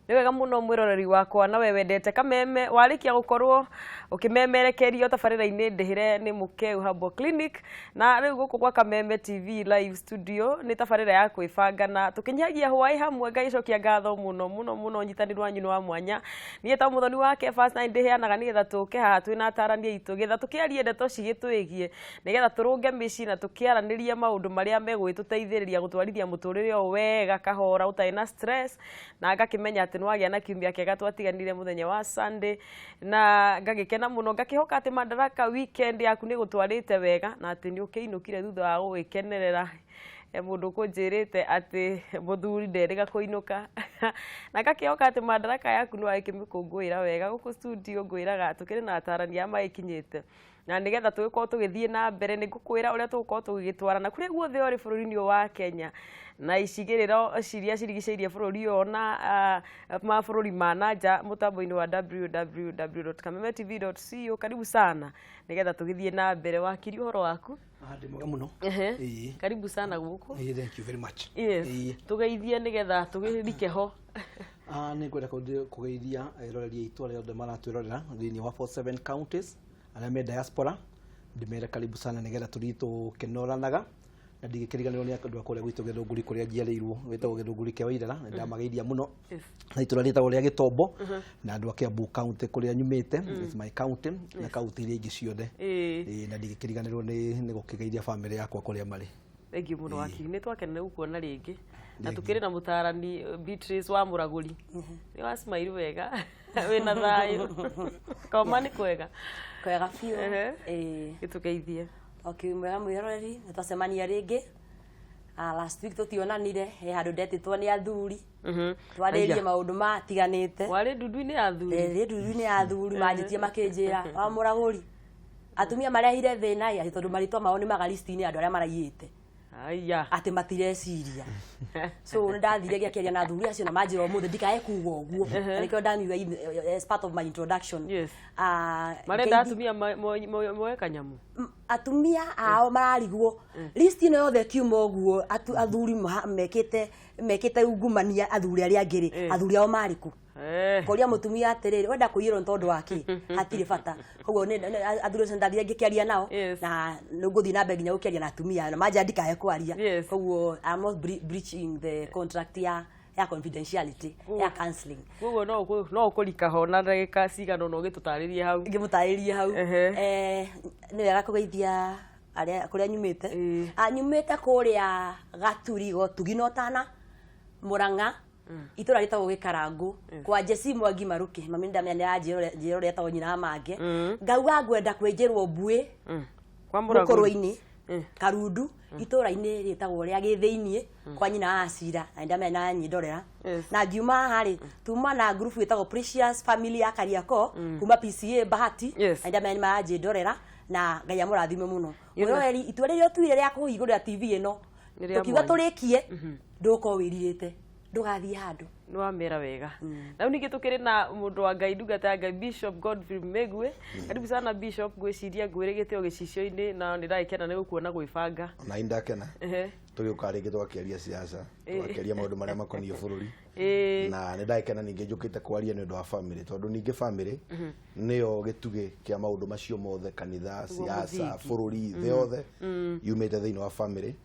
Nĩ wega mũno mwĩroreri wakwa na we wendete Kameme, warĩkia gũkorwo ũkĩmemerekerio tabarĩra-inĩ ndĩhĩre nĩ Mũkeu Herbal Clinic. Na rĩu gũkũ gwa Kameme TV Live Studio nĩ tabarĩra ya kwĩbanga na tũkĩnyihagia hwaĩ hamwe. Ngagĩcokia ngatho mũno mũno mũno, ũnyitanĩri wanyu nĩ wa mwanya. Niĩ ta mũthoni wa Kefas na ndĩheanaga nĩgetha tũke haha twĩna atarani aitũ, getha tũkĩarie ndeto cigĩtwĩgie, nĩgetha tũrũnge mĩciĩ na tũkĩaranĩrie maũndũ marĩa megũgĩtũteithĩrĩria gũtwarithia mũtũrĩre ũyũ wega kahora ũtarĩ na stress. Na ngakĩmenya atĩ nĩwagĩa na kiumia kĩega. Twatiganire mũthenya wa Sunday na ngagĩkena mũno, ngakĩhoka atĩ Madaraka Weekend yaku nĩ gũtwarĩte wega na atĩ nĩ ũkĩinũkire thutha wa gũgĩkenerera. Mũndũ ũkũnjĩrĩte atĩ mũthuri nderĩga kũinũka, na ngakĩhoka atĩ Madaraka yaku nĩ wagĩkĩmĩkũngũĩra wega. Gũkũ studio ngwĩraga tũkĩrĩ na atarani aya magĩkinyĩte, na nĩgetha tũgĩkorwo tũgĩthiĩ na mbere nĩ ngũkwĩra ũrĩa tũgũkorwo tũgĩgĩtwarana kũrĩa guothe ũrĩ bũrũri-inĩ ũyũ wa Kenya na icigĩrĩra ciria cirigicĩirie bũrũri ũyũ na mabũrũri ma na nja, mũtambo-inĩ wa www.kamemetv.co. Karibu sana nĩgetha tũgĩthiĩ na mbere. Wakiri, ũhoro waku? Ah, ndĩ mwega mũno. Ĩĩ. Karibu sana gũkũ. Ĩĩ, thank you very much. Yes. Tũgeithie nĩgetha tũgĩrike ho. Ah, nĩ ngwenda kũgeithia eroreri aitũ arĩa othe maratwĩrorera thĩinĩ wa 47 counties, arĩa me diaspora, ndĩmere karibu sana nĩgetha tũthiĩ tũkĩnoranaga, na ndigĩkĩriganĩrwo nĩ andũ a kũrĩa gwitũ Gĩthũngũri, kũrĩa njiarĩirwo, gwĩtagwo Gĩthũngũri kĩa Wairara, nĩ ndamageithia mũno, na itũra rĩtagwo rĩa Gĩtombo, na andũ a Kiambu County kũrĩa nyumĩte, it's my county, na county iria ingĩ ciothe. Ĩĩ, na ndigĩkĩriganĩrwo nĩ gũkĩgeithia family yakwa kũrĩa marĩ. Thengiũ mũno, wakiri, nĩ twakena nĩ gũkuona rĩngĩ. Na tũkĩrĩ na mũtarani Beatrice wa Mũragũri. Nĩ wa smile wega, wĩna thayũ, koma nĩ kwega? Kwega biũ. Ĩĩ. Gĩtũgeithie. Okay, mwega mwĩroreri, nĩ twacemania rĩngĩ. Ah, last week tũtionanire, he handũ ndetĩtwo nĩ athuri twarĩrie maũndũ matiganĩte. Warĩ ndundu-inĩ ya athuri? Rĩ ndundu-inĩ ya athuri, manjĩtie makĩnjĩra, wa Mũragũri, atumia marehire thĩna ĩ, atĩ tondũ marĩtwa mao nĩ maga list-inĩ ya andũ arĩa maraiyĩte, Aya. atĩ matireciria. So nĩ ndathire gĩakĩaria na athuri acio na manjĩra ũmũthĩ ndikae kuga ũguo, na nĩkĩo ndamiuga as part of my introduction. Ah, marenda atumia moe kanyamũ. Atumia ao mararigwo list ĩno yothe ĩkiuma ũguo, athuri mekĩte ungumania, athuri arĩa angĩ rĩ, athuri ao marĩ kũ? Koria mũtumia atĩrĩrĩ, wenda kũiyĩrwo nĩ tondũ wa kĩ? Hatirĩ bata. Koguo athuri acio ndathire ngĩkĩaria nao, na nĩ ngũthiĩ na mbere nginya gũkĩaria na atumia, na manjĩra ndikae kwaria. Koguo I'm not breaching the contract ya confidentiality ya counseling. Koguo no ũkũrika ho na ndagĩka cigana ũna ũgĩtũtarĩrie hau. Ngĩmũtarĩrie hau. Nĩ wega kũgeithia arĩa kũrĩa nyumĩte. Ah, nyumĩte kũrĩa Gaturi Gotugi na Ũtana, Mũrang'a, itũra rĩtagwo Gĩkarangũ, kwa Jesi Mwangi Maruki. Mami ndamenya nĩ aranjĩra ũrĩa etagwo nyina wa Mange. Ngauga ngwenda kwĩnjĩrwo mbuĩ Kwa Mũragũri. Mũkũrwe-inĩ, Karundu, itũra-inĩ rĩtagwo rĩa Gĩthĩiniĩ, kwa nyina wa Acira, na ndamenya na nyindorera. Na ngiuma haha rĩ, tuma na group ĩtagwo Precious Family ya Kariakoo, kuma PCA Bahati, na ndamenya nĩ maranjĩndorera, na Ngai amũrathime mũno. Mwĩroreri, itua rĩrĩa ũtuire rĩa kũhingũrĩra TV ĩno, Nĩ rĩa tũkiuga mwanya. tũrĩkie, ndũgũkorwo wĩrirĩte, ndũgathiĩ handũ. Nĩ wamera wega. Na rĩu ningĩ tũkĩrĩ na mũndũ wa Ngai, ndungata ya Ngai, Bishop Godfrey Mĩgwe. Karibu sana, Bishop. Ngwĩciria ngwĩrĩgĩte o gĩcicio-inĩ na nĩ ndagĩkena nĩ gũkuona gwĩbanga. Ona nĩ ndakena tũgĩũka rĩngĩ tũgakĩaria siasa, tũgakĩaria maũndũ marĩa makoniĩ bũrũri, na nĩ ndagĩkena ningĩ njũkĩte kwaria nĩ ũndũ wa family, tondũ ningĩ family nĩyo gĩtugĩ kĩa maũndũ macio mothe, kanitha, siasa, mũthingi. bũrũri, thĩ yothe yumĩte thĩinĩ wa family.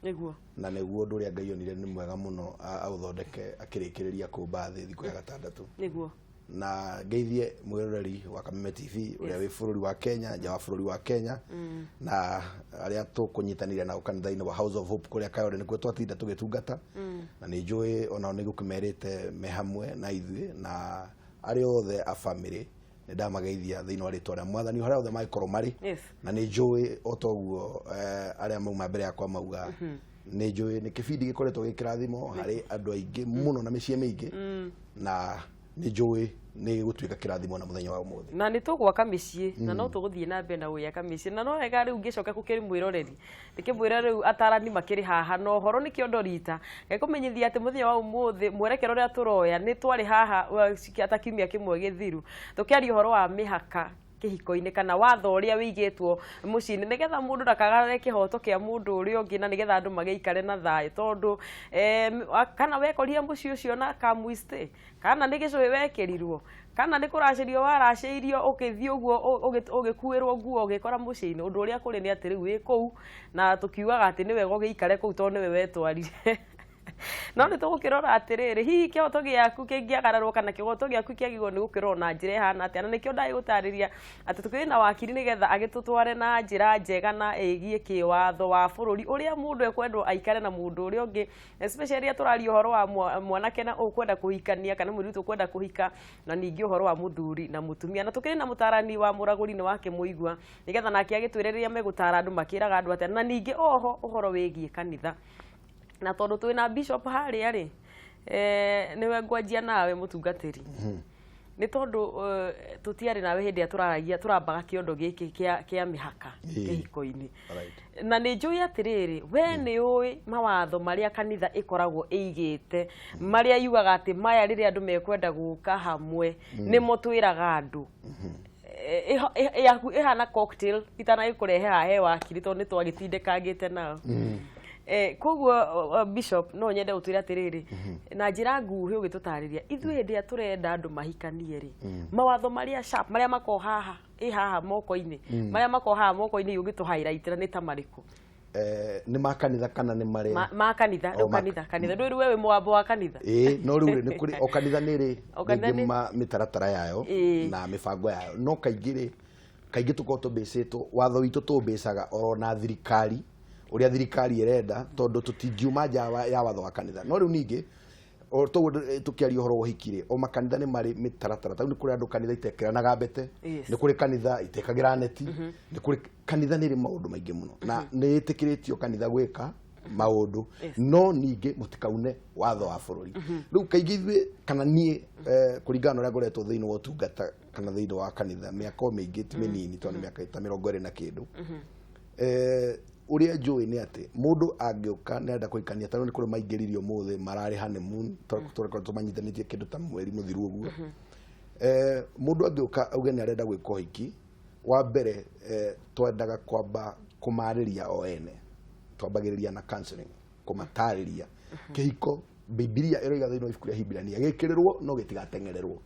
Na nĩguo ũndũ ũrĩa Ngai onire nĩ mwega mũno aũthondeke akĩrĩkĩrĩria kũmba thĩ thikũ ya gatandatũ. Na ngeithie mwĩroreri wa Kameme TV ũrĩa wĩ bũrũri wa Kenya, nja wa bũrũri wa Kenya, na arĩa tũkũnyitanĩra nao kanitha-inĩ wa House of Hope kũrĩa Kayore, nĩkuo twatinda tũgĩtungata, na nĩ njũĩ onao nĩ gũkĩmerĩte me hamwe na ithuĩ, na arĩa othe a family nĩ ndamageithia thĩinĩ wa rĩtwa rĩa Mwathani harĩa othe mangĩkorwo marĩ. Na nĩ njũĩ o toguo arĩa mauma mbere yakwa mauga, nĩ njũĩ nĩ kĩbindi gĩkoretwo gĩ kĩrathimo harĩ andũ aingĩ mũno na mĩciĩ mĩingĩ, na nĩ njũĩ nĩ gĩgũtuĩka kĩrathimo na mũthenya wa ũmũthĩ. Na nĩ tũgwaka mĩciĩ, na no tũgũthiĩ na mbere na gwĩaka mĩciĩ, na no wega rĩu ngĩcoka gũkĩrĩ mwĩroreri, ndĩkĩmwĩra rĩu atarani makĩrĩ haha na ũhoro nĩ kĩondo rita ngakũmenyithia atĩ mũthenya wa ũmũthĩ mwerekero ũrĩa tũroya nĩ twarĩ haha ta kiumia kĩmwe gĩthiru tũkĩaria ũhoro wa mĩhaka. Kĩhiko-inĩ kana watho ũrĩa wĩigĩtwo mũciĩ-inĩ, nĩgetha mũndũ ndakagarare kĩhoto kĩa mũndũ ũrĩa ũngĩ, na nĩgetha andũ magĩikare na thayũ, tondũ kana wekorire mũciĩ ũcio na kamwistĩ, kana nĩ gĩcũhĩ wekĩrirwo, kana nĩ kũracĩrio waracĩirio, ũgĩthiĩ ũguo ũgĩkuĩrwo nguo ũgĩkora mũciĩ-inĩ. Ũndũ ũrĩa kũrĩ nĩ atĩ rĩu wĩ kũu, na tũkiugaga atĩ nĩ wega ũgĩikare kũu tondũ nĩwe wetwarire. No nĩ tũgũkĩrora atĩrĩrĩ, hihi kĩhoto gĩaku kĩngĩagararwo kana kĩhoto gĩaku kĩagĩrĩirwo nĩ gũkĩrorwo na njĩra ĩhana atĩa? Na nĩkĩo ndagĩgũtarĩria atĩ tũkĩrĩ na wakiri, nĩgetha agĩtũtware na njĩra njega na ĩgiĩ kĩwatho wa bũrũri, ũrĩa mũndũ ekwendwo aikare na mũndũ ũrĩa ũngĩ, especially rĩrĩa tũraria ũhoro wa mwanake na ũkwenda kũhikania kana mũirĩtu ũkwenda kũhika, na ningĩ ũhoro wa mũthuri na mũtumia. Na tũkĩrĩ na mũtarani wa mũragũri, nĩ wakĩmũigua, nĩgetha nake agĩtwĩre rĩrĩa megũtara andũ makĩraga andũ atĩa, na ningĩ oho ũhoro wĩgiĩ kanitha. Na tondũ twĩna bishop harĩa rĩ, nĩwe ngwanjia nawe, mũtungatĩri, nĩ tondũ tũtiarĩ nawe hĩndĩ ĩrĩa tũraragia tũrambaga kĩondo gĩkĩ kĩa mĩhaka kĩhiko-inĩ. Na nĩ njũĩ atĩrĩrĩ, we nĩ ũĩ mawatho marĩa kanitha ĩkoragwo ĩigĩte, marĩa yugaga atĩ maya rĩrĩa andũ mekwenda gũka hamwe nĩmo twĩraga andũ. Yaku ĩhana cocktail itanagĩkũrehe haha he wakiri, tondũ nĩ twagĩtindĩkangĩte nao. Koguo bishop, no nyende ũtwĩre atĩrĩrĩ, na njĩra nguhĩ ũgĩtũtarĩria ithuĩ, hĩndĩ ĩrĩa tũrenda andũ mahikanie rĩ, mawatho marĩa sharp, marĩa makoragwo haha ĩ haha moko-inĩ, marĩa makoragwo haha moko-inĩ ũgĩtũ highlightĩra nĩ ta marĩkũ? Nĩ ma kanitha kana nĩ marĩa ma kanitha rĩu? Kanitha ndũĩ rĩu we wĩ mũgambo wa kanitha. Ĩĩ, no rĩu rĩ, nĩ kũrĩ o kanitha nĩ rĩ O kanitha rĩngĩ mĩtaratara yayo na mĩbango yayo, no kaingĩ rĩ, kaingĩ tũkoragwo tũbĩcĩtwo watho witũ, tũbĩcaga oro na thirikari, ũrĩa thirikari ĩrenda, tondũ tũtingiuma nja ya watho wa kanitha. No rĩu ningĩ o toguo tũkĩaria ũhoro wa ũhiki rĩ, o makanitha nĩ marĩ mĩtaratara. Tarĩu nĩ kũrĩ andũ kanitha itekĩranaga mbete, nĩ kũrĩ kanitha itekagĩra neti, nĩ kũrĩ kanitha nĩ ĩrĩ maũndũ maingĩ mũno na nĩ ĩtĩkĩrĩtio kanitha gwĩka maũndũ, no ningĩ mũtikaune watho wa bũrũri. Rĩu kaingĩ ithuĩ kana niĩ, kũringana na ũrĩa ngoretwo thĩinĩ wa ũtungata kana thĩinĩ wa kanitha mĩaka o mĩingĩ, ti mĩnini, tondũ nĩ mĩaka ta 20 na kĩndũ, ũrĩa njũĩ nĩ atĩ mũndũ angĩũka nĩ arenda kũhikania, tarĩu nĩ kũrĩ maingĩririe ũmũthĩ mararĩ honeymoon, tũrakorwo tũmanyithanĩtie kĩndũ ta mweri mũthiru ũguo. Mũndũ angĩũka auge nĩ arenda gwĩka ũhiki wa mbere, twendaga kwamba kũmarĩria o ene, twambagĩrĩria na counseling, kũmatarĩria kĩhiko. Bibilia ĩroiga thĩinĩ wa ibuku rĩa Hibirania, gĩkĩrĩrwo no gĩtigateng'ererwo.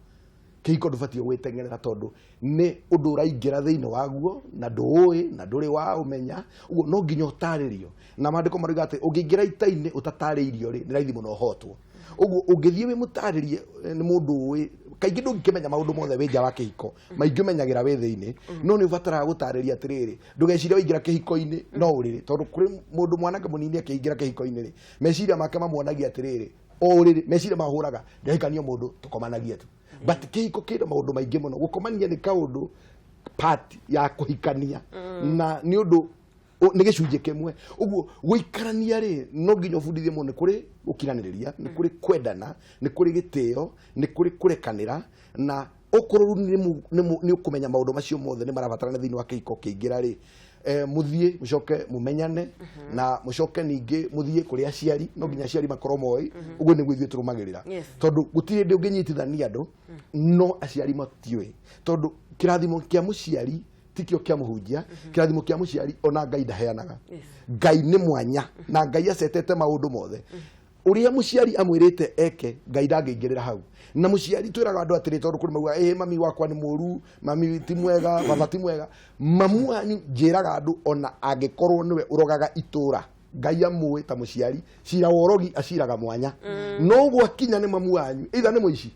Kĩhiko ndũbatiĩ gwĩteng'erera, tondũ nĩ ũndũ ũraingĩra thĩinĩ waguo na ndũũĩ na ndũrĩ wa ũmenya. Ũguo no nginya ũtarĩrio, na maandĩko maroiga atĩ ũngĩingĩra ita-inĩ ũtatarĩirio rĩ, nĩ raithi mũno ũhotwo. Ũguo ũngĩthiĩ wĩ mũtarĩrie, nĩ mũndũ ũĩ, kaingĩ ndũngĩkĩmenya maũndũ mothe wĩ nja wa kĩhiko, maingĩ ũmenyagĩra wĩ thĩinĩ, no nĩ ũbataraga gũtarĩria atĩrĩrĩ, ndũgecirie waingĩra kĩhiko-inĩ no ũrĩrĩ, tondũ kũrĩ mũndũ mwanake mũnini akĩingĩra kĩhiko-inĩ rĩ, meciria make mamuonagia atĩrĩrĩ, o ũrĩrĩ, meciria mahũraga ndĩrahikanio mũndũ tũkomanagie tu. But kĩhiko kĩna maũndũ maingĩ mũno. Gũkomania nĩ kaũndũ part ya kũhikania na nĩ ũndũ nĩ gĩcunjĩ kĩmwe. Ũguo gũikarania rĩ, no nginya ũbundithie mũndũ nĩ kũrĩ gũkiranĩrĩria, nĩ kũrĩ kwendana, nĩ kũrĩ gĩtĩo, nĩ kũrĩ kũrekanĩra, na okorwo rĩu nĩ ũkũmenya maũndũ macio mothe nĩ marabatarana thĩinĩ wa kĩhiko kĩingĩra rĩ, mũthiĩ mũcoke mũmenyane, na mũcoke ningĩ mũthiĩ kũrĩ aciari. No nginya aciari makorwo moĩ. Ũguo nĩguo ithuĩ tũrũmagĩrĩra, tondũ gũtirĩ hĩndĩ ũngĩnyitithania andũ no aciari matiũĩ, tondũ kĩrathimo kĩa mũciari tikĩo kĩa mũhunjia. Kĩrathimo kĩa mũciari ona Ngai ndaheanaga. Ngai nĩ mwanya na Ngai acetete maũndũ mothe. Ũrĩa mũciari amwĩrĩte eke, Ngai ndangĩingĩrĩra hau. Na mũciari twĩraga andũ atĩrĩ, tondũ kũrĩ mauga, ĩ mami wakwa nĩ mũru, mami ti mwega, baba ti mwega. Mamu wanyu, njĩraga andũ, ona angĩkorwo nĩwe ũrogaga itũra, Ngai amũĩ ta mũciari. Cira wa ũrogi aciraga mwanya, no gwakinya nĩ mamu wanyu, either nĩ mũici,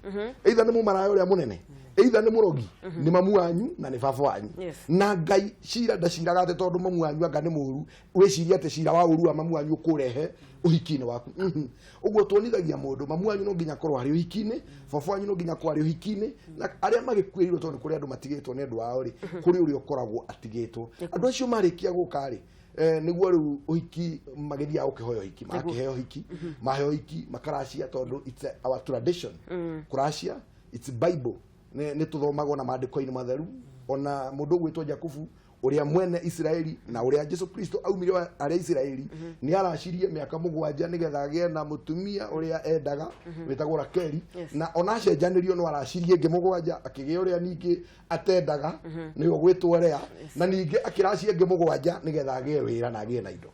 either nĩ mũmaraya ũrĩa mũnene, either nĩ mũrogi, nĩ mamu wanyu na nĩ baba wanyu. Na Ngai cira ndaciraga atĩ tondũ mamu wanyu anga nĩ mũru, wĩcirie atĩ cira wa ũru wa mamu wanyu ũkũrehe ũhiki-inĩ waku. Ũguo tuonithagia mũndũ, mamu wanyu no nginya akorwo arĩ ũhiki-inĩ, baba wanyu no nginya akorwo arĩ ũhiki-inĩ, na arĩa magĩkuĩrĩirwo, tondũ kũrĩ andũ matigĩtwo nĩ andũ ao rĩ, kũrĩ ũrĩa ũkoragwo atigĩtwo. Andũ acio marĩkia gũka rĩ, nĩguo rĩu ũhiki magĩthiaga gũkĩhoya ũhiki, magakĩheo ũhiki, maheo ũhiki makaracia, tondũ it's our tradition kũracia, it's Bible, nĩ tũthomagwo na maandĩko-inĩ matheru. Ona mũndũ ũgwĩtwo Jakubu Ũrĩa mwene Isiraeli na ũrĩa Jesu Kristo aumire arĩa Isiraeli, nĩ aracirie mĩaka 7 nĩgetha agĩe na mũtumia ũrĩa endaga wĩtagwo Rakeli. Na ona acenjanĩrio no aracirie ĩngĩ 7, akĩgĩa ũrĩa ningĩ atendaga, nĩwe ũgwĩtwo Lea, na ningĩ akĩracia ĩngĩ 7 nĩgetha agĩe wĩra na agĩe na indo.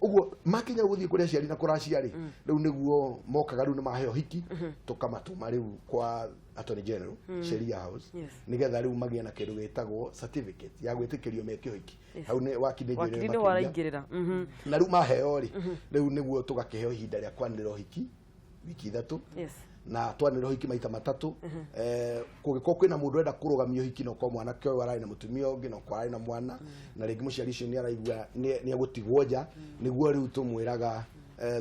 Ũguo makinya gũthiĩ kũrĩ aciari na kũracia rĩ, rĩu nĩguo mokaga, rĩu nĩ maheo hiki, tũkamatũma rĩu kwa Attorney General, Sheria House, nĩgetha rĩu magĩe na kĩndũ gĩtagwo certificate ya gwĩtĩkĩrio meke ũhiki. Hau nĩ wakiri nĩ wakiri njũĩ nĩ makĩria. Waraingĩrĩra. Na rĩu maheo rĩ, rĩu nĩguo tũgakĩheo ihinda rĩa kwanĩrĩra ũhiki wiki 3. Na twanĩrĩra ũhiki maita 3, kũngĩkorwo kwĩna mũndũ ũrenda kũrũgamia ũhiki, no korwo mwanake ũyũ ararĩ na mũtumia ũngĩ, no korwo ararĩ na mwana, na rĩngĩ mũciari ũcio nĩ araigua nĩ egũtigwo nja, nĩguo rĩu tũmwĩraga,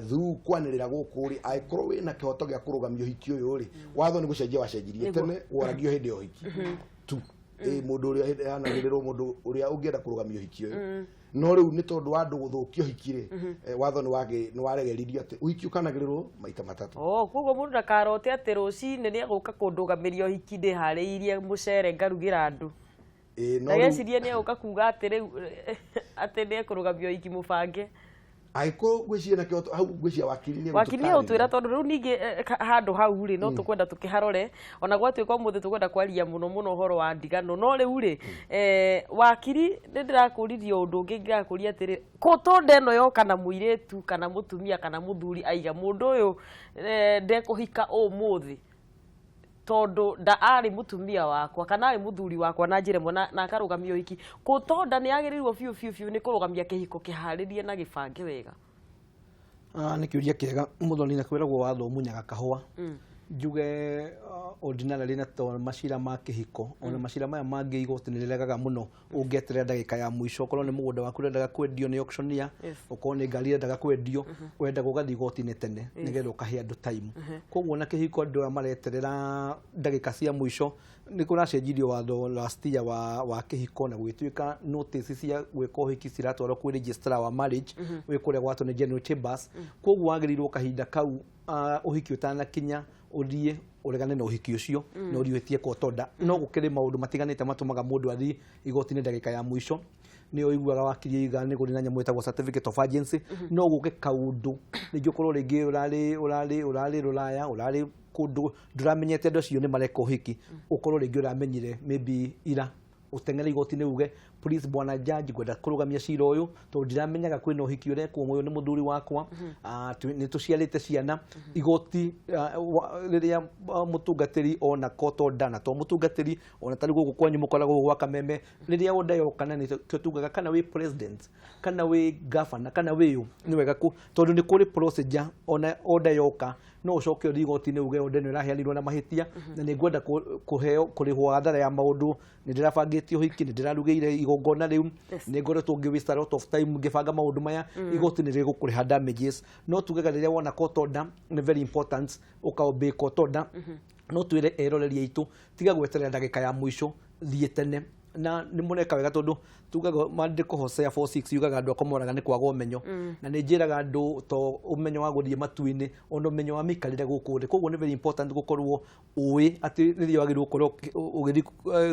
through kwanĩrĩra gũkũ rĩ, angĩkorwo wĩna kĩhoto gĩa kũrũgamia ũhiki ũyũ rĩ, watho nĩ gũcenjia wacenjirie. Tene woragio hĩndĩ ya ũhiki tu, ĩ mũndũ ũrĩa hĩndĩ yanagĩrĩrwo mũndũ ũrĩa ũngĩenda kũrũgamia ũhiki ũyũ, no rĩu nĩ tondũ wa andũ gũthũkia ũhiki rĩ, watho nĩ waregeririo atĩ ũhiki ũkanagĩrĩrwo maita 3. Oh, koguo mũndũ ndakarote atĩ rũcinĩ nĩ egũka kũndũgamĩria ũhiki ndĩharĩirie mũcere ngarugĩra andũ. Ĩ, no rĩu Ndagecirie nĩ egũka kuga atĩ rĩu atĩ nĩ ekũrũgamia ũhiki mũbange. Angĩkorwo ngwĩciria na kĩhoto hau, ngwĩciria wakiri nĩ Wakiri nĩ egũtũtarĩria. egũtwĩra, tondũ rĩu ningĩ handũ hau rĩ, no tũkwenda tũkĩharore, ona gwatuĩka ũmũthĩ tũkwenda kwaria mũno mũno ũhoro wa ndigano, no rĩu rĩ, wakiri, nĩ ndĩrakũririe ũndũ ũngĩ, ndĩrakũria atĩrĩ, kũtũnda ĩno yoka na mũirĩtu kana mũtumia kana mũthuri aiga mũndũ ũyũ, ndekũhika ũmũthĩ tondũ nda arĩ mũtumia wakwa kana arĩ mũthuri wakwa na njĩra ĩmwe, na akarũgamia ũhiki, kũtonda nĩ agĩrĩirwo biũ biũ biũ nĩ kũrũgamia kĩhiko kĩharĩrie na gĩbange wega? Ah, nĩ kĩũria kĩega, mũthoni, na kwĩragwo watho ũmunyaga kahũa. Njuge ordinarily na to macira ma kĩhiko, ona macira maya mangĩ, igoti nĩ rĩregaga mũno ũngĩeterera ndagĩka ya mũico. Okorwo nĩ mũgũnda waku ũrendaga kwendio nĩ auctioneer, okorwo nĩ ngari ũrendaga kwendio, wendaga ũgathiĩ igoti-inĩ tene nĩgetha ũkahe andũ time. Koguo na kĩhiko, andũ aya mareterera ndagĩka cia mũico. Nĩ kũracenjirio watho last year wa kĩhiko, na gũgĩtuĩka notice cia gwĩka ũhiki ciratwarwo kwĩ registrar wa marriage wĩ kũrĩa gwa Attorney General Chambers. Koguo wagĩrĩirwo kahinda kau, ũhiki ũtanakinya, ũthiĩ ũregane na ũhiki ũcio na ũthiĩ ũhĩtie court order. No gũkĩrĩ maũndũ matiganĩte matũmaga mũndũ athiĩ igoti-inĩ ndagĩka ya mũico. Nĩ ũiguaga wakiri oiga nĩ kũrĩ na nyamũ ĩtagwo certificate of urgency. No gũke kaũndũ rĩngĩ, ũkorwo rĩngĩ ũrarĩ rũraya, ũrarĩ kũndũ ndũramenyete andũ acio nĩ mareka ũhiki, ũkorwo rĩngĩ ũramenyire maybe ira, ũteng'ere igoti-inĩ uge, "Please, bwana judge, ngwenda kũrũgamia cira ũyũ tondũ ndiramenyaga kwĩna ũhiki ũrekwo, ũyũ nĩ mũthuri wakwa, nĩ tũciarĩte ciana." Igoti, rĩrĩa mũtungatĩri ona court order, na to mũtungatĩri, ona tarĩ gũkũ kwanyu mũkoragwo gwa Kameme, rĩrĩa order yoka, na nĩkĩo tugaga kana wĩ president kana wĩ governor kana wĩ ũ, nĩ wega kũ tondũ nĩ kũrĩ procedure. Ona order yoka, no ũcoke ũthiĩ igoti-inĩ uge order ĩno ĩraheanirwo na mahĩtia na nĩ ngwenda kũheo kũrĩhwo hathara ya maũndũ, nĩ ndĩrabangĩte ũhiki, nĩ ndĩrarugĩire igongona rĩu, nĩ ngoretwo ngĩ waste a lot of time ngĩbanga maũndũ maya. Igoti nĩ rĩgũkũrĩha damages. No tugaga rĩrĩa wona court order, nĩ very important ũka obey court order. No twĩre eroreri aitũ, tiga gweterera ndagĩka ya mũico, thiĩ tene. Na nĩ mũreka wega, tondũ tugaga maandĩko Hosea 4:6 yugaga andũ akwa moraga nĩ kwaga ũmenyo. Na nĩ njĩraga andũ to ũmenyo wa gũthiĩ matu-inĩ, ona ũmenyo wa mĩikarĩre gũkũ thĩ. Koguo nĩ very important gũkorwo ũĩ atĩ rĩrĩa wagĩrĩirwo gũkorwo ũgĩthiĩ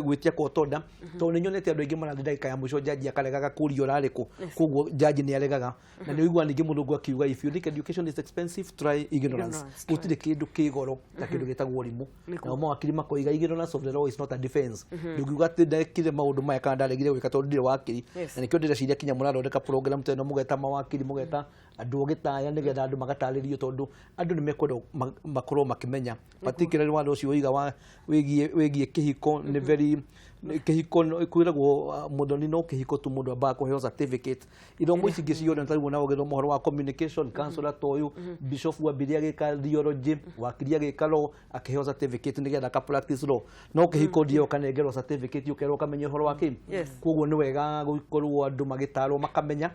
gwĩtia court order, tondũ nĩ nyonete andũ aingĩ marathiĩ ndagĩka ya mũico, jaji akaregaga kũria ũrarĩ kũ. Koguo jaji nĩ aregaga. Na nĩ ũiguaga ningĩ mũthũngũ akiuga, "If you think education is expensive, try ignorance." Ignorance. Gũtirĩ kĩndũ kĩ goro ta kĩndũ gĩtagwo ũrimũ. Nao mawakiri makoiga, "Ignorance of the law is not a defense." Ndũngiuga atĩ ndekire maũndũ maya kana ndaregire gwĩka tondũ ndirĩ wakiri. Na nĩkĩo ndĩreciria kinya mũrathondeka program ta ĩno, mũgeta mawakiri, mũgeta andũ ogĩ taya, nĩgetha andũ magatarĩrio, tondũ andũ nĩ mekwenda makorwo makĩmenya, particularly watho ũcio ũiga wa wĩgiĩ kĩhiko. Nĩ very kĩhiko kwĩragwo, mũthoni, no kĩhiko tu mũndũ ambaga kũheo certificate. Ithomo ici ingĩ ciothe, tarĩu ona ũgĩthoma ũhoro wa communication, counselor ta ũyũ, bishop ambire agĩka theology, wakiri agĩka law, akĩheo certificate nĩgetha aka practice law. No kĩhiko ndiyo ũkanengerwo certificate ũkerwo ũkamenya ũhoro wa kĩ. Koguo nĩ wega gũkorwo andũ magĩtarwo makamenya,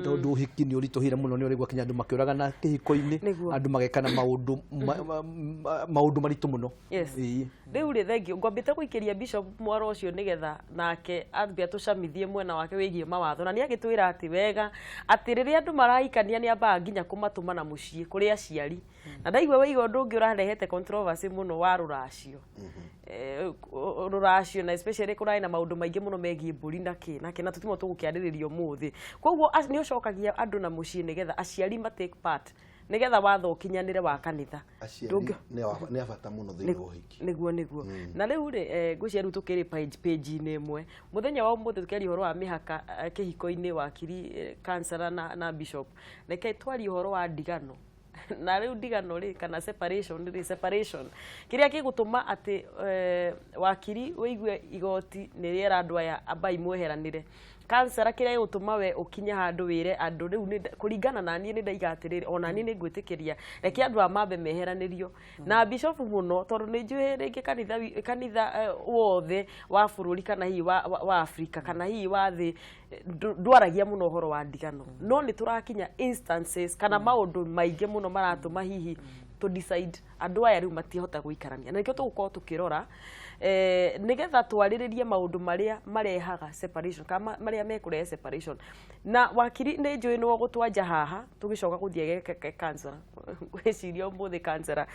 tondũ ũhiki nĩ ũritũhire mũno, nĩ ũraigua kinya andũ makĩũragana kĩhiko-inĩ. Andũ magekana maũndũ maũndũ maritũ mũno. Ĩĩ. Rĩu rĩ, thengio, ngwambĩte gũikĩria bishop mwaro ũcio nĩgetha nake ambe atũcamithie mwena wake wĩgiĩ mawatho, na nĩ agĩtwĩra atĩ wega atĩ rĩrĩa andũ marahikania nĩ ambaga nginya kũmatũma na mũciĩ kũrĩ aciari. Na ndaigua waiga ũndũ ũngĩ ũrarehete controversy mũno wa rũracio. Rũracio na especially kũrarĩ na maũndũ maingĩ mũno megiĩ mbũri na kĩ na kĩ, na tũtimo tũgũkĩarĩrĩria ũmũthĩ. Koguo nĩ ũcokagia andũ na mũciĩ nĩgetha aciari ma take part, nĩgetha watho ũkinyanĩre wa kanitha. Aciari nĩ a bata mũno thĩinĩ wa ũhiki. Nĩguo. Na rĩu rĩ, ngwĩciria rĩu tũkĩrĩ page-inĩ ĩmwe. Mũthenya wa ũmũthĩ tũkĩaria ũhoro wa mĩhaka kĩhiko-inĩ, wakiri, counselor na bishop. Reke twarie ũhoro wa ndigano. Na rĩu ndigano rĩ, kana separation rĩ, separation kĩrĩa gĩgũtũma atĩ wakiri ũigue igoti nĩ rĩera andũ aya ambai mweheranĩre, counselor kĩrĩa gĩgũtũma we ũkinye handũ wĩre andũ rĩu kũringana na niĩ nĩ ndaiga atĩrĩrĩ, ona niĩ nĩ ngwĩtĩkĩria, reke andũ aya mambe meheranĩrio. Na bishop mũno, tondũ nĩ njũĩ rĩngĩ kanitha wothe wa bũrũri kana hihi wa Afrika kana hihi wa thĩ ndwaragia mũno ũhoro wa ndigano, no nĩ tũrakinya instances kana maũndũ maingĩ mũno maratũma hihi to decide andũ aya rĩu matihota gũikarania. Na nĩkĩo tũgũkorwo tũkĩrora nĩgetha twarĩrĩrie maũndũ marĩa marehaga separation kana marĩa mekũrehe separation. Na wakiri, nĩ njũĩ nĩwe ũgũtwanja haha tũgĩcoka gũthiĩ counselor. Ngwĩciria ũmũthĩ counselor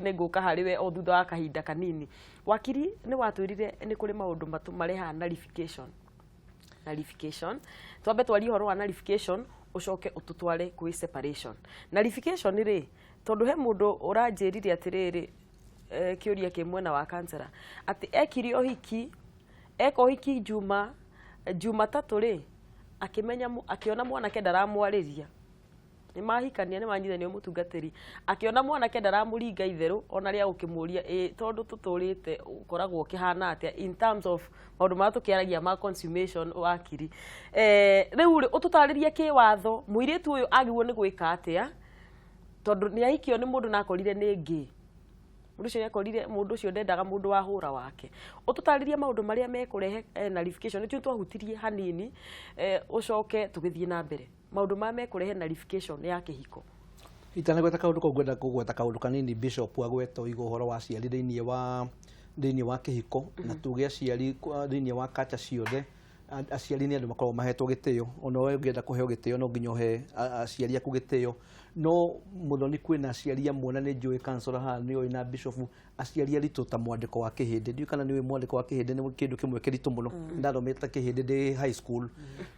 nĩ ngũka harĩ we o thutha wa kahinda kanini. Wakiri, nĩ watwĩrire nĩ kũrĩ maũndũ marehaga nullification. Nullification, twambe twarie ũhoro wa nullification, ũcoke ũtũtware kwĩ separation. Nullification rĩ, tondũ he mũndũ ũranjĩrire atĩrĩrĩ, kĩũria kĩ mwena wa counselor atĩ ekire ũhiki, eka ũhiki Jumatatũ rĩ, akĩmenya akĩona mwanake ndaramwarĩria. Nĩ mahikania, nĩ manyithanio mũtungatĩri, akĩona mwanake ndaramũringa itherũ ona rĩa gũkĩmũria ĩ tondũ tũtũrĩte ũkoragwo ũkĩhana atĩa in terms of maũndũ marĩa tũkĩaragia ma consummation. Wakiri, rĩu rĩ, ũtũtarĩrie kĩwatho mũirĩtu ũyũ agĩrĩirwo nĩ gwĩka atĩa, tondũ nĩ ahikio nĩ mũndũ na akorire nĩ ngĩ mũndũ ũcio, nĩakorire mũndũ ũcio ndendaga mũndũ wa hũra wake. Ũtũtarĩrie maũndũ marĩa mekũrehe nullification. Nĩtio twahutirie hanini, ũcoke tũgĩthiĩ na mbere maũndũ marĩa mekũrehe nullification ya kĩhiko. Itanagweta kaũndũ kau, ngwenda kũgweta kaũndũ kanini. Bishop agweta oiga ũhoro wa aciari thĩinĩ wa kĩhiko, na tuge aciari thĩinĩ wa kacha ciothe, aciari nĩ andũ makoragwo mahetwo gĩtĩo. Ona we ũngĩenda kũheo gĩtĩo, no nginya ũhe aciari aku gĩtĩo. No mũno nĩ kwĩna aciari amwe, na nĩ njũĩ counselor haha nĩ oĩ na bishop, aciari aritũ ta mwandĩko wa Kĩhĩndĩ. Ndiũĩ kana nĩ ũĩ mwandĩko wa Kĩhĩndĩ nĩ kĩndũ kĩmwe kĩritũ mũno. Ndathomete Kĩhĩndĩ ndĩ high school,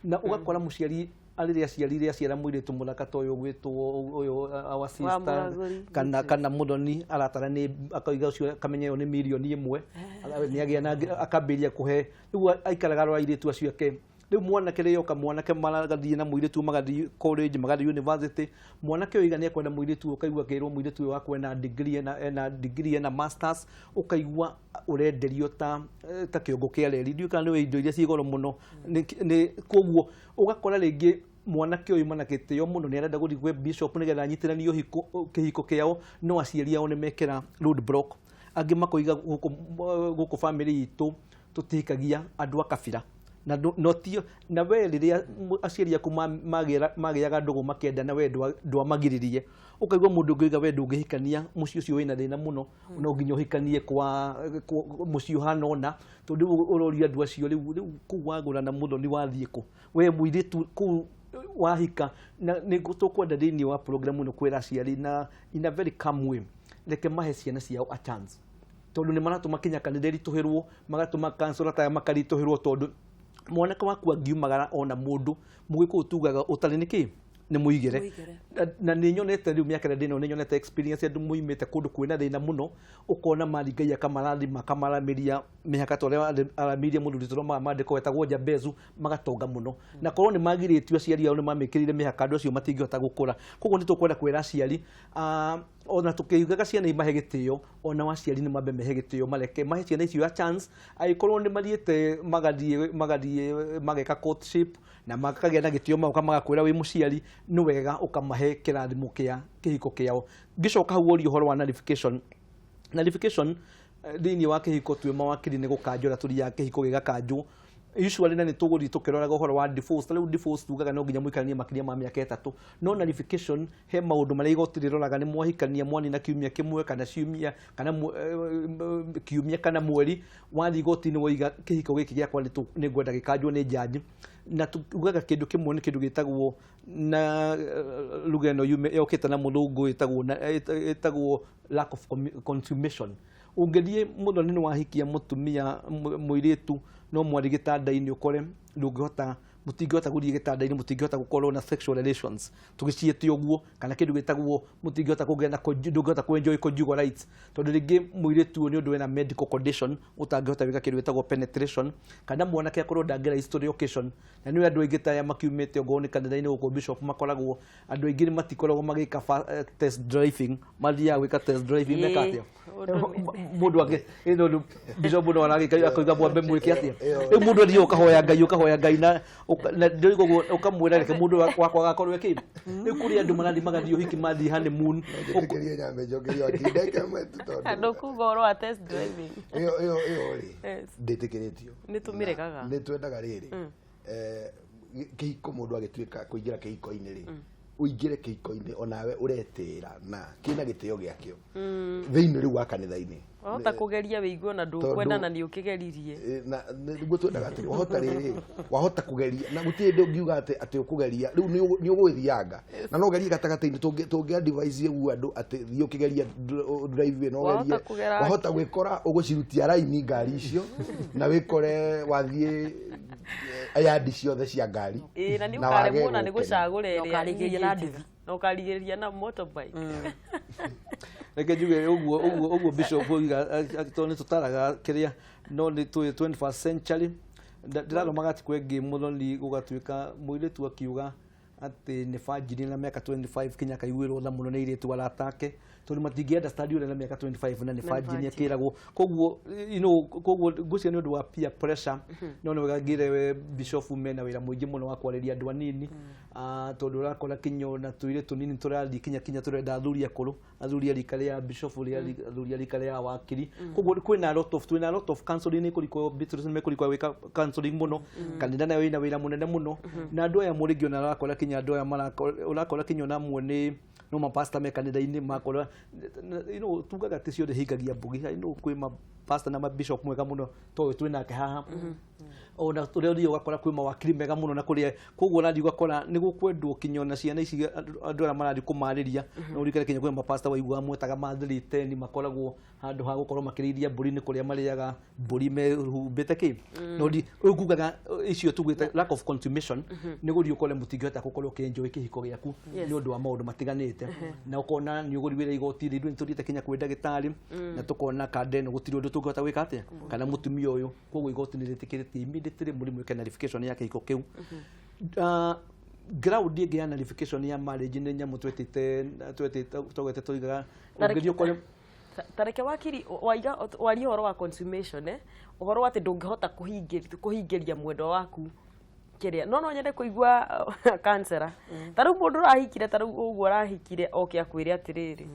na ũgakora mũciari arĩrĩ aciarire aciara mũirĩtu mũthaka ta ũyũ ũgwĩtwo ũyũ our sister Mũragũri. Kana mũthoni aratara nĩ akauga ũcio akamenya ĩyo nĩ mirioni 1 nĩ agĩa na akambĩrĩria kũhe. Rĩu aikaraga arora airĩtu acio ake. Rĩu mwanake rĩoka, mwanake marathiĩ na mũirĩtu, magathiĩ college, magathiĩ university, mwanake ũyũ iga nĩ ekwenda mũirĩtu ũyũ, ũkaigua akĩrwo mũirĩtu ũyũ wakwa ena degree, ena degree, ena masters, ũkaigua ũrenderio ta kĩongo kĩa reri. Ndiũĩ kana nĩ indo iria ciĩ goro mũno. Nĩ koguo ũgakora rĩngĩ mwanake ũyũ mana gĩtĩo mũno nĩ arenda gũthiĩ gwĩ bishop nĩgetha anyitĩranie ũhiko kĩhiko kĩao, no aciari ao nĩ mekĩra road block. Angĩ makoiga gũkũ family itũ tũtihikagia andũ a kabira na no tio na we rĩrĩa aciari aku magĩaga ndũgũ makĩenda na we ndwamagiririe. Ũkaigua mũndũ ũngĩuga we ndũngĩhikania mũciĩ ũcio wĩna thĩna mũno, no nginya ũhikanie kwa mũciĩ ũhana ũna, tondũ rĩu ũroria andũ acio rĩu kũu wagũra na mũthoni wathiĩ kũ we mũirĩtu kũu wahika. Na nĩ tũkwenda thĩinĩ wa program ĩno kwĩra aciari na in a very calm way, reke mahe ciana ciao a chance, tondũ nĩ maratũma kinya kanitha ĩritũhĩrwo, magatũma counselor taya makaritũhĩrwo, tondũ mwanake waku angiumagara ona mũndũ mũgĩkũyũ tugaga ũtarĩ nĩ kĩ nĩ mũigĩre. Mũigĩre. Na nĩ nyonete rĩu mĩaka ĩrĩa ndĩnayo, nĩ nyonete experience andũ moimĩte kũndũ kwĩna thĩna mũno, ũkona mari Ngai akamarathima, akamaramĩria mĩhaka ta ũrĩa aramĩirie mũthuri tũromaga maandĩko wetagwo Jabezu, magatonga mũno. Na korwo nĩ magirĩtio, aciari ao nĩ mamĩkĩrire mĩhaka, andũ acio matingĩhota gũkũra. Koguo nĩ tũkwenda kwĩra aciari, ona tũkĩugaga ciana imahe gĩtĩo, ona aciari nĩ mambe mehe gĩtĩo, mareke mahe ciana icio a chance. Angĩkorwo nĩ mathiĩte magathiĩ mageka courtship na makagĩa na gĩtĩo, magoka magakwĩra wĩ mũciari nĩ wega ũkamahe kĩrathimo kĩa kĩhiko kĩao. Ngĩcoka hau woria ũhoro wa nullification. Nullification thĩinĩ wa kĩhiko, twĩ mawakiri nĩ gũkanjũra tũthiaga kĩhiko gĩgakanjwo. Usually na nĩ tũgũthiĩ tũkĩroraga ũhoro wa divorce. Ta rĩu divorce tugaga no nginya mũikaranie makĩria ma mĩaka 3, no nullification he maũndũ marĩa igoti rĩroraga. Nĩ mwahikania, mwanina kiumia kĩmwe kana ciumia kana kiumia kana mweri, wathiĩ igoti-inĩ woiga kĩhiko gĩkĩ gĩakwa nĩ ngwenda gĩkanjwo nĩ jaji. Na tugaga kĩndũ kĩmwe nĩ kĩndũ gĩtagwo na lugha ĩno yokĩte na mũthũngũ, ĩtagwo lack of consummation. Ũngĩthiĩ mũthoni nĩ wahikia mũtumia mũirĩtu, no mwarĩ gĩtanda-inĩ ũkore ndũngĩhota, mũtingĩhota gũthiĩ gĩtanda-inĩ, mũtingĩhota gũkorwo na sexual relations tũgĩciĩte ũguo, kana kĩndũ gĩtagwo mũtingĩhota kũgĩa na ndũngĩhota kũ enjoy conjugal rights, tondũ rĩngĩ mũirĩtu ũyũ nĩ ũndũ wĩna medical condition ũtangĩhota gwĩka kĩndũ gĩtagwo penetration, kana mwanake akorwo ndangĩra history occasion. Na nĩ andũ aingĩ ta aya makiumĩte ongorwo nĩ kanitha-inĩ gũkũ, bishop, makoragwo andũ aingĩ matikoragwo magĩka test driving, mathiaga gwĩka test driving meka atĩa? Mũndũ angĩ ĩno bishop no aragĩka akoiga mwambe mwĩke atĩa? Rĩu mũndũ athiĩ ũkahoya Ngai, ũkahoya Ngai na ndĩroiga ũguo, ũkamwĩra reke mũndũ wakwa agakorwo ekĩ. Rĩu kũrĩ andũ marathiĩ magathiĩ ũhiki, mathiĩ honeymoon. Njĩtĩkĩrie nyambe njokerie wakiri ndagĩka ĩmwe tu, tondũ Ndũkuga ũhoro wa test driving. Ĩyo rĩ, ndĩtĩkĩrĩtio. Nĩ tũmĩregaga. Nĩ twendaga rĩrĩ, kĩhiko, mũndũ agĩtuĩka kũingĩra kĩhiko-inĩ rĩ, ũingĩre kĩhiko-inĩ onawe ũretĩĩra na kĩna gĩtĩo gĩakĩo thĩinĩ rĩu wa kanitha-inĩ. Wahota kũgeria wĩigue na ndũkwenda na nĩ ũkĩgeririe. Na nĩguo twendaga atĩrĩ, wahota rĩrĩ, wahota kũgeria na gũtirĩ hĩndĩ ũngiuga atĩ ũkũgeria rĩu nĩ ũgũgĩthianga na no ũgerie gatagatĩ-inĩ. Tũngĩ advise ũguo andũ atĩ thiĩ ũkĩgeria drive ĩno, Wahota ũgerie kũgera wahota gwĩkora ũgũcirutia raini ngari icio na wĩkore wathiĩ yandi ciothe cia ngari. Ĩĩ, na nĩ Na wage ũkaremwo na nĩ gũkena. gũcagũra Na ĩrĩa ũkarigĩrĩria na ningĩ nduthi. njega. Na ũkarigĩrĩria na motorbike. Reke njuge ũguo bishop oiga, tondũ nĩ tũtaraga kĩrĩa no nĩ tũĩ 21st century. Ndĩrathomaga ati kwengĩ mũthoni gũgatuĩka mũirĩtu akiuga atĩ nĩ banjiri na mĩaka 25 kinya akaiguĩrwo tha mũno nĩ airĩtu arata ake, tondũ matingĩ understand ũrĩa na mĩaka 25 na nĩ banjiri akĩragwo. Koguo koguo ngwĩciria nĩ ũndũ wa peer pressure. No nĩ wega ngĩre we bishop mena wĩra mũingĩ mũno wa kwarĩria andũ anini. Ah, tondũ ũrakora kinya ona tũirĩtu tũnini tũrathiĩ kinya tũrenda athuri akũrũ, athuri a rika rĩa bishop, rĩa athuri a rika rĩa wakiri. Koguo kwĩna a lot of twĩna a lot of counseling nĩ kũrikwo Beatrice nĩ mekũrikwo gwĩka counseling mũno. Kanitha nayo ĩna wĩra mũnene mũno na andũ aya mũrĩngĩ ona ũrakora kinya andũ aya marakora, ũrakora kinya ona amwe nĩ no mapasta me kanitha-inĩ makora tugaga atĩ ciothe hingagia mbugi. I know kwĩ mapasta na mabishop mwega mũno tondũ twĩ nake haha, ona ũrĩa ũthiĩ ũgakora kwĩ mawakiri mega mũno na kũrĩa. Koguo ũrathiĩ ũgakora nĩ gũkwendwo kinya ona ciana ici andũ arĩa marathiĩ kũmarĩria. No ũririkane kinya kwĩ mapasta waiguaga mwetaga mathiri teni, makoragwo handũ ha gũkorwo makĩrĩithia mbũri nĩ kũrĩa marĩaga mbũri mehumbĩte kĩ. No rĩu ngugaga icio tugĩte lack of consummation nĩ gũthiĩ ũkore mũtingĩhota gũkorwo ũkĩenjoy kĩhiko gĩaku nĩ ũndũ wa maũndũ matiganĩte, na ũkona nĩ ũgũri wĩra igoti-inĩ. Ithuĩ nĩ tũthiĩte kinya kwĩ ndagĩtarĩ na tũkona kanda ĩno gũtirĩ ũndũ tũngĩhota gwĩka atĩa kana mũtumia ũyũ. Koguo igoti nĩ rĩtĩkĩrĩtie immediately mũrimũ ĩke nullification ya kĩhiko kĩu. Ground ĩngĩ ya nullification ya marriage nĩ nyamũ twetĩte twagwete tũigaga ũngĩthiĩ ũkore Ta reke wakiri waiga waria ũhoro wa consummation, ũhoro wa atĩ ndũngĩhota kũhingĩria mwendwa waku kĩrĩa no nyende kũigua kansera. Ta rĩu mũndũ ũrahikire, ta rĩu ũguo arahikire, oke akwĩre atĩrĩrĩ,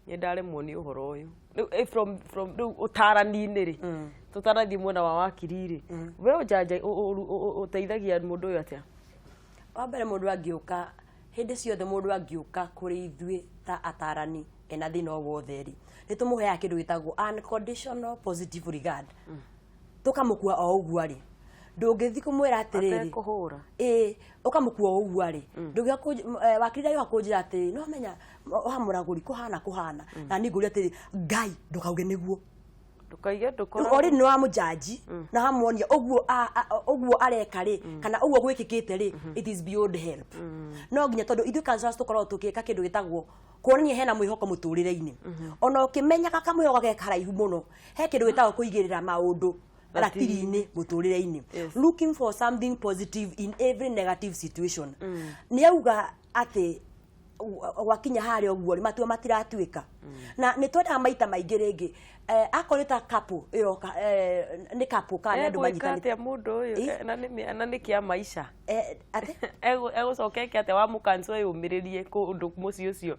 nĩ ndaremwo nĩ ũhoro ũyũ rĩu, from rĩu ũtarani-inĩ rĩ, tũtanathiĩ mwena wa wakiri rĩ, we ũjanja ũteithagia mũndũ ũyũ atĩa? Wa mbere, mũndũ angĩũka, hĩndĩ ciothe mũndũ angĩũka kũrĩ ithuĩ ta atarani ena thĩna o wothe rĩ, nĩ tũmũheaga kĩndũ gĩtagwo unconditional positive regard, tũkamũkua o ũguo arĩ. Ndũngĩthiĩ kũmwĩra atĩrĩrĩ atekũhũra. Ĩĩ, ũkamũkua o ũguo arĩ. Ndũngĩoka wakiri ndagĩũka kũnjĩra atĩrĩ, no menya wa mũragũri kũhana na niĩ ngũria atĩrĩ, Ngai ndũkauge nĩguo. Ndũkaige ndũkoragwo Already nĩ wamũjaji na wamuonia ũguo ũguo areka rĩ, kana ũguo gwĩkĩkĩte rĩ, it is beyond help. No nginya, tondũ ithuĩ counselors tũkoragwo tũgĩka kĩndũ gĩtagwo kuonania hena mwĩhoko mũtũrĩre-inĩ, ona ũkĩmenyaga kamwĩhoko ge karaihu mũno, he kĩndũ gĩtagwo kũigĩrĩra maũndũ ratiri-inĩ mũtũrĩre-inĩ, looking for something positive in every negative situation. Nĩ auga atĩ gwakinya harĩa ũguo rĩ, matua matiratuĩka na nĩ twendaga maita maingĩ rĩngĩ, akorwo nĩ ta couple ĩroka, nĩ couple kana nĩ andũ Egwĩka manyitanĩte. atĩa mũndũ ũyũ? Na nĩ kĩa maica. Atĩ Egũcoka eke atĩa wamũkanco eyũmĩrĩrie kũndũ mũciĩ ũcio?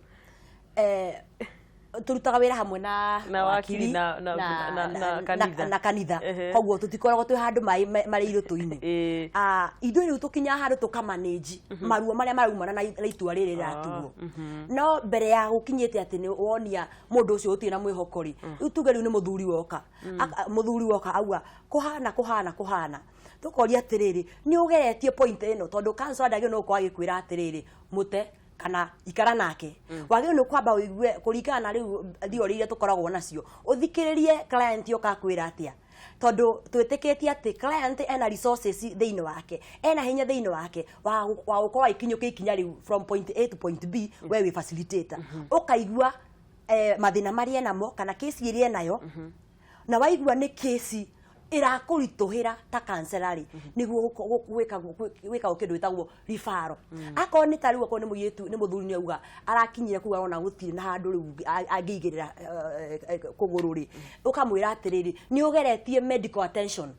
Tũrutaga wĩra hamwe na Na wakiri na kanitha. Na kanitha. Koguo tũtikoragwo twĩ handũ maĩ marĩ irũtũ-inĩ. Ithuĩ rĩu tũkinyaga handũ tũkamanĩnji maruo marĩa maraumana na itua rĩrĩ rĩratuo, no mbere ya gũkinyĩte atĩ nĩ wonia mũndũ ũcio ũtirĩ na mwĩhoko rĩ, rĩu tuge rĩu nĩ mũthuri woka. Mũthuri woka auga kũhana kũhana kũhana, tũkoria atĩrĩrĩ, nĩ ũgeretie point ĩno? Tondũ counselor ndagĩrĩirwo nĩ gũkorwo agĩkwĩra atĩrĩrĩ, mũte kana ikara nake. Wagĩrĩirwo nĩ kwamba ũigue kũringana na rĩu theory iria tũkoragwo nacio, ũthikĩrĩrie client yoka akwĩra atĩa, tondũ twĩtĩkĩtie atĩ client ena resources thĩinĩ wake, ena hinya thĩinĩ wake wa gũkorwo agĩkinyũkia ikinya rĩu from point A to point B. We wĩ facilitator, ũkaigua mathĩna marĩa enamo kana kesi ĩrĩa enayo, na waigua nĩ kesi ĩrakũritũhĩra ta counselor rĩ, nĩguo gwĩkagwo kĩndũ gĩtagwo referral. Akorwo nĩ ta rĩu, akorwo nĩ mũirĩtu, nĩ mũthuri, nĩ auga arakinyire kũu arona gũtirĩ na handũ rĩu angĩigĩrĩra kũgũrũ rĩ, ũkamwĩra atĩrĩrĩ, nĩ ũgeretie medical attention?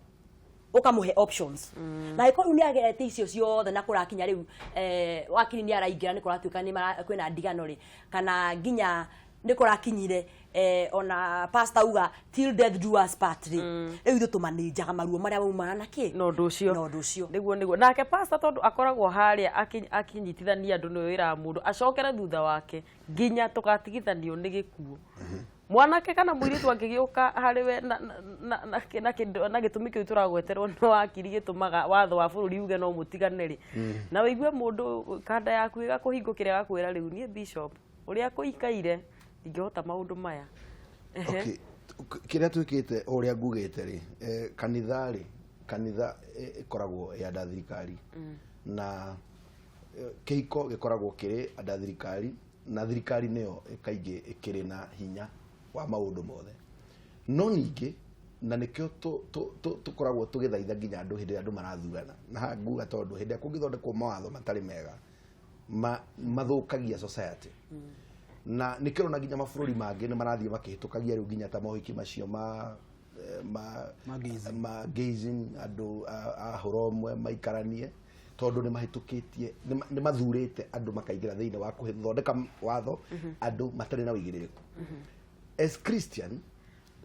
Ũkamũhe options, na angĩkorwo rĩu nĩ ageretie icio ciothe na kũrakinya rĩu wakiri nĩ araingĩra, nĩ kũratuĩka nĩ kwĩna ndigano rĩ, kana nginya nĩ kũrakinyire ona pastor uga "till death do us part" rĩ, rĩu ithuĩ tũmanĩnjaga maruo marĩa maumana na kĩ? Na ũndũ ũcio. Na ũndũ ũcio. Nĩguo nake pastor, tondũ akoragwo harĩa akĩnyitithania andũ, nĩwe wĩraga mũndũ acokere thutha wake nginya tũgatigithanio nĩ gĩkuũ. Mwanake kana mũirĩtu angĩgĩũka harĩ we na gĩtũmi kĩu tũragweterwo nĩ wakiri, gĩtũmaga watho wa bũrũri uge no mũtigane rĩ, na wĩigue mũndũ kanda yaku ĩgakũhingũkĩra, ĩgakwĩra, "Rĩu niĩ, bishop, ũrĩa kũikaire ndingĩhota maũndũ maya." Okay. Kĩrĩa twĩkĩte, o ũrĩa ngugĩte rĩ, kanitha rĩ, kanitha ĩkoragwo ĩ anda thirikari, na kĩhiko gĩkoragwo kĩrĩ anda thirikari, na thirikari nĩyo kaingĩ ĩkĩrĩ na hinya wa maũndũ mothe. No ningĩ na nĩkĩo tũkoragwo tũgĩthaitha nginya andũ hĩndĩ ĩrĩa andũ marathurana, na haha nguga tondũ hĩndĩ ĩrĩa kũngĩthondekwo mawatho matarĩ mega mathũkagia society, na nĩkĩo ũrona nginya mabũrũri mangĩ nĩ marathiĩ makĩhĩtũkagia rĩu nginya ta mohiki macio ma Ma gayism. Ma gayism, andũ a hũra ũmwe maikaranie, tondũ nĩ mahĩtũkĩtie, nĩ mathurĩte andũ makaingĩra thĩinĩ wa kũthondeka watho, andũ matarĩ na ũigĩrĩrĩku. As Christian,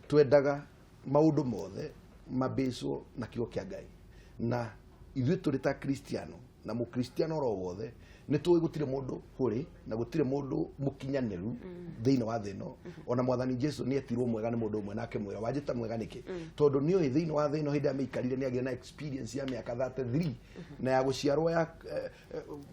twendaga maũndũ mothe mabĩcwo na kiugo kĩa Ngai, na ithuĩ tũrĩ ta Kristiano na mũkristiano oro wothe nĩ tũĩ gũtirĩ mũndũ hũrĩ na gũtirĩ mũndũ mũkinyanĩru thĩinĩ wa thĩ ĩno. Ona Mwathani Jesu nĩ etirwo mwega nĩ mũndũ ũmwe, nake mwĩra, "Wanjĩta mwega nĩkĩ?" Tondũ nĩ oĩ thĩinĩ wa thĩ ĩno hĩndĩ ĩrĩa mĩikarire nĩ agĩre na experience ya mĩaka 33 na ya gũciarwo ya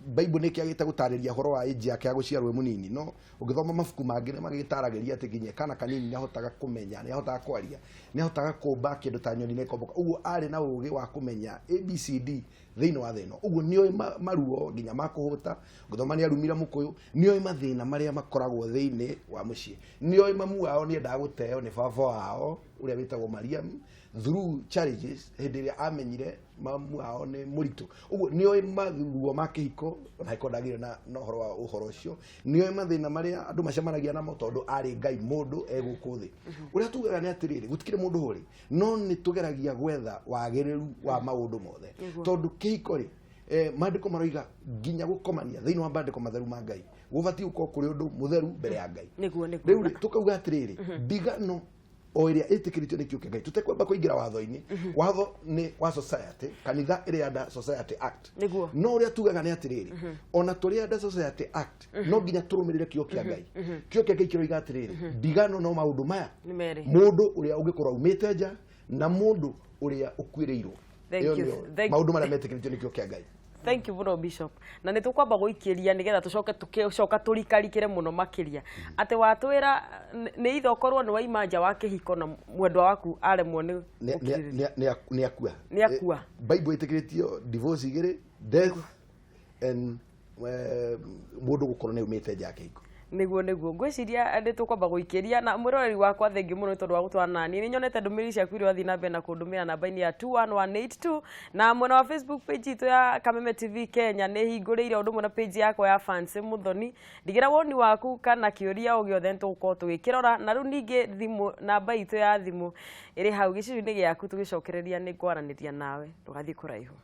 Bible nĩ kĩagĩte gũtarĩria ũhoro wa age yake ya gũciarwo ĩ mũnini, no ũngĩthoma mabuku mangĩ nĩ magĩtaragĩria atĩ nginya kana kanini nĩ ahotaga kũmenya, nĩ ahotaga kwaria, nĩ ahotaga kũmba kĩndũ ta nyoni na ĩkombũka. Ũguo arĩ na ũgĩ wa kũmenya ABCD thĩinĩ wa thĩ ĩno. Ũguo nĩ oĩ maruo nginya ma kũhũta. Ũngĩthoma nĩ arumire mũkũyũ, nĩ oĩ mathĩna marĩa makoragwo thĩinĩ wa mũciĩ, nĩ oĩ mamu wao nĩ endaga gũteo nĩ baba wao ũrĩa wĩtagwo Mariam through challenges hĩndĩ ĩrĩa amenyire mamu wao nĩ mũritũ. Ũguo nĩ oĩ maruo ma kĩhiko, ona angĩkorwo ndagĩire na ũhoro wa ũhoro ũcio, nĩ oĩ mathĩna marĩa andũ macemanagia namo, tondũ arĩ Ngai mũndũ e gũkũ thĩ. Ũrĩa tugaga nĩ atĩrĩrĩ, gũtikĩrĩ mũndũ hũrĩ, no nĩ tũgeragia gwetha wagĩrĩru wa maũndũ mothe, tondũ kĩhiko rĩ, maandĩko maroiga nginya gũkomania thĩinĩ wa maandĩko matheru ma Ngai gũbatiĩ gũkorwo kũrĩ ũndũ mũtheru mbere ya Ngai. Nĩguo. Rĩu rĩ, tũkauga atĩrĩrĩ, ndigano o ĩrĩa ĩtĩkĩrĩtio nĩ kiugo kĩa Ngai, tũtekwamba kũingĩra watho-inĩ. Watho nĩ wa society, kanitha ĩrĩ under Society Act. No ũrĩa tugaga nĩ atĩrĩrĩ, ona tũrĩ under Society Act, no nginya tũrũmĩrĩre kiugo kĩa Ngai. Kiugo kĩa Ngai kĩroiga atĩrĩrĩ, ndigano no maũndũ maya: Nĩ merĩ. mũndũ ũrĩa ũngĩkorwo aumĩte nja na mũndũ ũrĩa ũkuĩrĩirwo. Thank Ĩyo you. nĩyo Thank maũndũ marĩa metĩkĩrĩtio nĩ kiugo kĩa Ngai. Thank you mũno, Bishop. Na nĩ tũkwamba gũikĩria nĩgetha tũcoke tũgĩcoka tũrikarikĩre mũno makĩria, atĩ watwĩra nĩ ithe ũkorwo nĩ waima nja wa kĩhiko na mwendwa waku aremwo nĩ gũkirĩrĩria. Nĩ akua. Nĩ akua. Bible ĩtĩkĩrĩtio divorce igĩrĩ: death and mũndũ gũkorwo nĩ aumĩte nja ya kĩhiko. Nĩguo ngwĩciria nĩ tũkwamba gũikĩria. Na mwĩroreri wakwa, thengiũ mũno nĩ tondũ wa gũtwarana naniĩ. Nĩ nyonete ndũmĩrĩri ciaku iria wathiĩ na mbere na kũndũmĩra namba-inĩ ya 21182, na mwena wa Facebook page itũ ya Kameme TV Kenya nĩ hingũrĩire ũndũ ũmwe na page yakwa ya Fancy Muthoni. Ndigĩra woni waku kana kĩũria o gĩothe, nĩ tũgũkorwo tũgĩkĩrora. Na rĩu ningĩ thimũ, namba itũ ya thimũ ĩrĩ hau gĩcicio-inĩ gĩaku. Tũgĩcokereria nĩ ngwaranĩria nawe, ndũgathiĩ kũraihu.